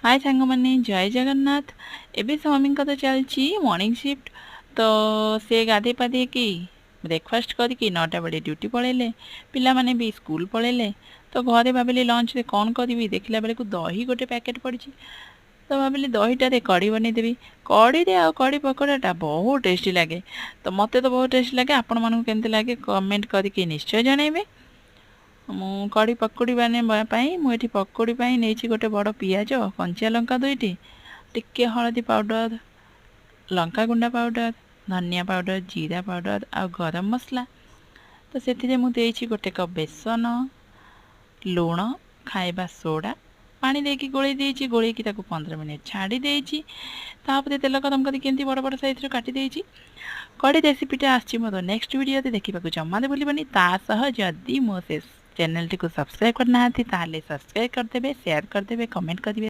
ହାଏ ସାଙ୍ଗମାନେ, ଜୟ ଜଗନ୍ନାଥ। ଏବେ ସ୍ୱାମୀଙ୍କର ଚାଲିଛି ମର୍ଣ୍ଣିଂ ସିଫ୍ଟ। ତ ସେ ଗାଧେଇ ପାଧେଇକି ବ୍ରେକଫାଷ୍ଟ କରିକି 9ଟା ବେଳେ ଡ୍ୟୁଟି ପଳେଇଲେ। ପିଲାମାନେ ବି ସ୍କୁଲ ପଳେଇଲେ। ତ ଘରେ ଭାବିଲି ଲଞ୍ଚରେ କ'ଣ କରିବି। ଦେଖିଲା ବେଳକୁ ଦହି ଗୋଟେ ପ୍ୟାକେଟ୍ ପଡ଼ିଛି। ତ ଭାବିଲି ଦହିଟାରେ କଢ଼ି ବନେଇଦେବି। କଢ଼ିରେ ଆଉ କଢ଼ି ପକୋଡ଼ାଟା ବହୁତ ଟେଷ୍ଟି ଲାଗେ। ତ ମୋତେ ତ ବହୁତ ଟେଷ୍ଟି ଲାଗେ। ଆପଣମାନଙ୍କୁ କେମିତି ଲାଗେ, କମେଣ୍ଟ କରିକି ନିଶ୍ଚୟ ଜଣାଇବେ। ମୁଁ କଢ଼ି ପକୋଡ଼ି ବନେଇବା ପାଇଁ ମୁଁ ଏଠି ପକୋଡ଼ି ପାଇଁ ନେଇଛି ଗୋଟେ ବଡ଼ ପିଆଜ, କଞ୍ଚା ଲଙ୍କା ଦୁଇଟି, ଟିକେ ହଳଦୀ ପାଉଡ଼ର, ଲଙ୍କା ଗୁଣ୍ଡ ପାଉଡ଼ର, ଧନିଆ ପାଉଡ଼ର, ଜିରା ପାଉଡ଼ର ଆଉ ଗରମ ମସଲା। ତ ସେଥିରେ ମୁଁ ଦେଇଛି ଗୋଟେ କପ୍ ବେସନ, ଲୁଣ, ଖାଇବା ସୋଡ଼ା, ପାଣି ଦେଇକି ଗୋଳେଇ ଦେଇଛି। ଗୋଳେଇକି ତାକୁ 15 ମିନିଟ୍ ଛାଡ଼ି ଦେଇଛି। ତାପରେ ତେଲ ଗରମ କରିକି ଏମିତି ବଡ଼ ବଡ଼ ସାଇଜ୍ର କାଟି ଦେଇଛି। କଢ଼ି ରେସିପିଟା ଆସିଛି ମୋର ନେକ୍ସଟ ଭିଡ଼ିଓରେ, ଦେଖିବାକୁ ଜମାରେ ଭୁଲିବନି। ତା ସହ ଯଦି ମୋ ସେ ଚ୍ୟାନେଲଟିକୁ ସବସ୍କ୍ରାଇବ୍ କରିନାହାନ୍ତି, ତାହେଲେ ସବସ୍କ୍ରାଇବ୍ କରିଦେବେ, ସେୟାର କରିଦେବେ, କମେଣ୍ଟ କରିବେ।